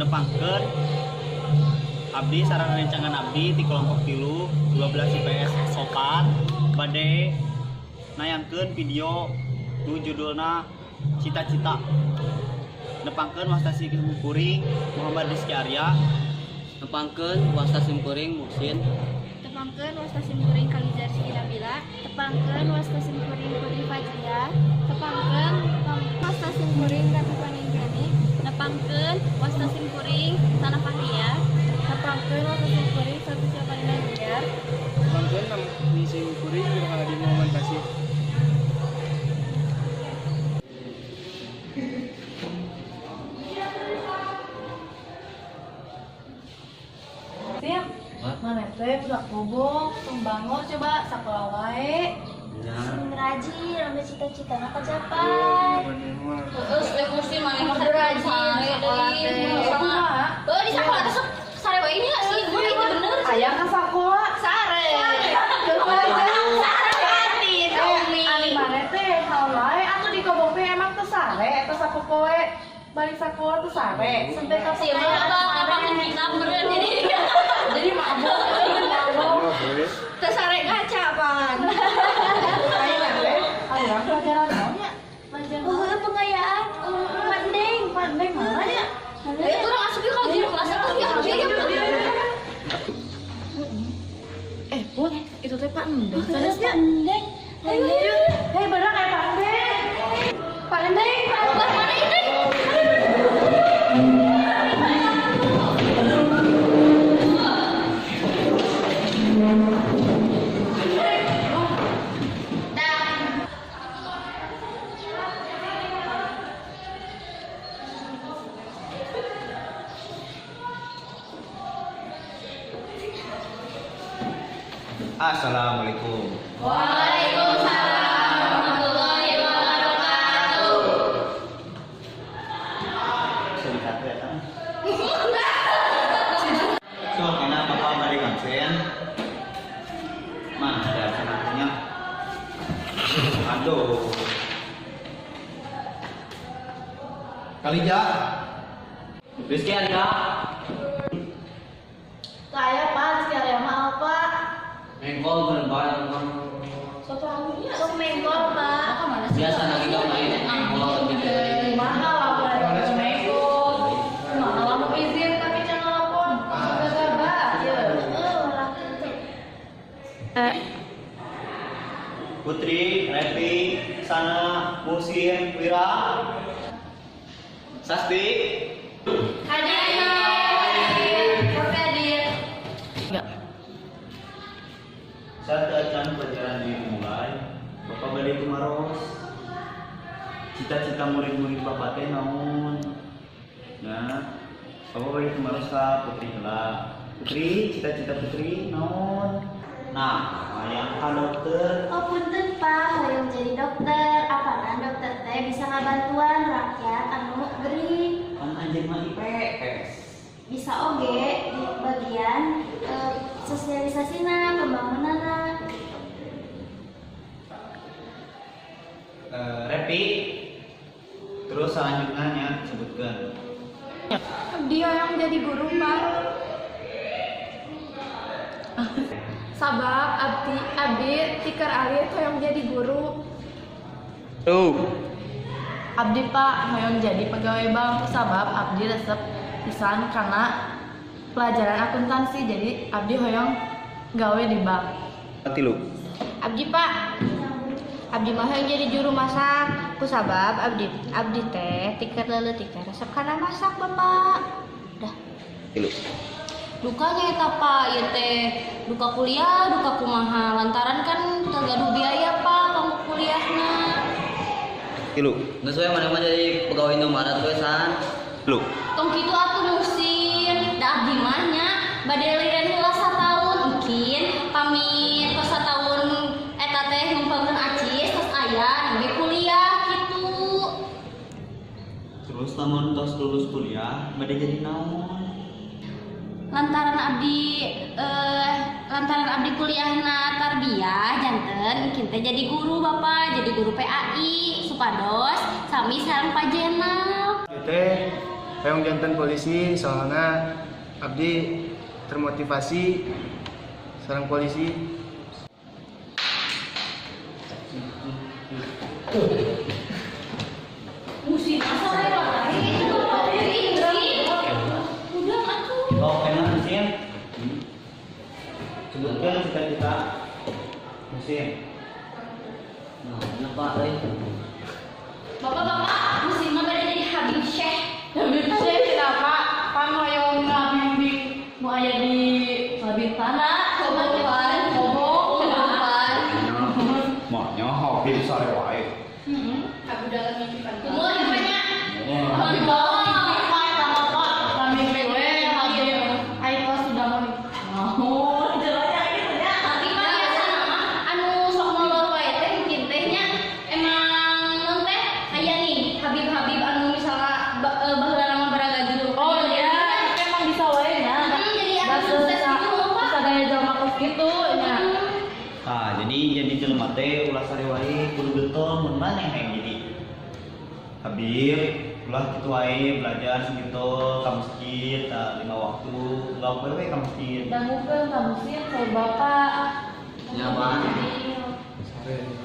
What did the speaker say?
Nepangkeun abdi sareng rencangan abdi di kelompok 3 12 IPS 4 bade nayangkeun video nu judulna Cita-Cita. Nepangkeun wasta sim kuring Muhammad Rizky Arya. Nepangkeun wasta sim kuring Muhsin. Tepangkeun wasta sim kuring Kaliza Rizky Nabila. Tepangkeun wasta sim kuring Putri Fajria. Tepangkeun wasta sim kuring Ratu Paninjani. Tepangkeun wasta sim kuring Sana Fahria. Tepangkeun wasta sim kuring Satu Siapanina Junior. Tepangkeun nami sim kuring Nurhadi Muhammad Basir. Tim, mana teh budak bobok, tong bangor coba sakola wae. Sing rajin, ambil cita-cita kecapai. Terus teh kursi mana mah rajin sekolah teh. Kumaha? Oh, di sekolah teh sok sare wae nya sih, mah itu bener. Aya ka sakola. Sare. Sare. Hati Umi. Ari mana teh naon wae atuh di kobong teh emang teu sare eta sapopoe balik sakola teu sare. Sampai ka Sih mah apa ngapakeun kita meureun jadi. Jadi mabok, mabok. Teu sare ngaca pan. Ayeuna teh aya pelajaran naon nya? Oh, pengayaan. Mandeng. Mandeng mana nya? Ya turun asup yuk kalau di kelas atuh ya. Eh, Put, itu teh Pak Endeng. Sanesnya. Mandeng. Ayo, ayo. Hei, bener kayak Pak Endeng. Pak Endeng, Pak Bah, mana itu? Assalamualaikum. Waalaikumsalam warahmatullahi wabarakatuh. Bisa ya kan? Sok enak bapak balik absen. Mana ada absen akunya? Aduh. Kalija. Rizky Arya. Saya Pak, Rizky Arya mah apa? Mengkol bener bae teman. Sok menggol, Pak. Biasa lagi kamu main mengkol gitu. Kumaha lamun aya mengkol. Kumaha lamun izin tapi can nelpon. Sok gagabah ieu. Heeh, ulah. Putri, Repi, Sana, Musin, Wira, Sasti. Hadir. Hadir. Saat acan pelajaran dimulai, Bapak bade tumaros. Cita-cita murid-murid Bapak teh naon? Nah, Bapak bade tumaros ka Putri heula. Putri, cita-cita Putri naon? Nah, hayang ka dokter. Oh punten Pak, hoyong jadi dokter. Apanan dokter teh bisa ngabantuan rakyat anu gering. Kan anjeun mah IPS. Bisa oge di bagian sosialisasina, pembangunanna. Repi. Terus selanjutnya nya sebutkan. Abdi hoyong jadi guru, Pak. Sabab abdi ti keur alit hoyong jadi guru. Tuh. Abdi Pak hoyong jadi pegawai bank sabab abdi resep pisan karena pelajaran akuntansi jadi abdi hoyong gawe di bank. 3. Abdi Pak. Abdi mah hoyong jadi juru masak. Kusabab abdi teh ti keur leutik teh resep kana masak, Bapak. Dah. 3. Dukanya eta Pak, ieu teh duka kuliah, duka kumaha lantaran kan teu gaduh biaya Pak kanggo kuliahna. 3. Geus we maneh mah jadi pegawai Indomaret we san. 3. Tong kitu atuh Muhsin, da abdi mah nya bade liren heula sataun mungkin pamit tos sataun eta teh ngumpulkeun acis tos aya nembe kuliah kitu. Terus lamun tos lulus kuliah, bade jadi naon? Lantaran abdi kuliahna tarbiyah janten engkin teh jadi guru Bapak, jadi guru PAI supados sami sareng Pak Jenal. Teh Hoyong janten polisi soalna abdi termotivasi sareng polisi. Musim asa wae udah atuh. Oh, enak musim. Sebutkan cita-cita musim. Nah, kenapa euy? Bapak-bapak, musim mah bade jadi Habib Syekh. Habib Syekh kenapa? Pan hoyong ngabimbing nu aya di Labintana, Komopan, Komo. Komopan. Maunya hobi sore wae. Heeh. Aku dalam mimpi pan. Kumur ieu nya. Habib Pak, sama Pak, kami we Habib ai tos sudah mau nikah. Mau jalannya gitu nya. Tapi mah biasana mah anu sok molor wae teh mungkin teh nya emang non teh aya nih Habib-habib anu misalnya baheula mah baragajul. Oh iya, itu emang bisa wae nya. Jadi anu Da sukses gitu loh, Pak. Sadaya jelema kos kitu nya. Nah, jadi jelema teh ulah sare wae kudu getol mun maneh hayang jadi Habib, ulah kitu wae belajar sing getol ka masjid tah 5 waktu, ulah we ka masjid. Dangukeun ka musim saur bapak. Nya, Pak. Sare.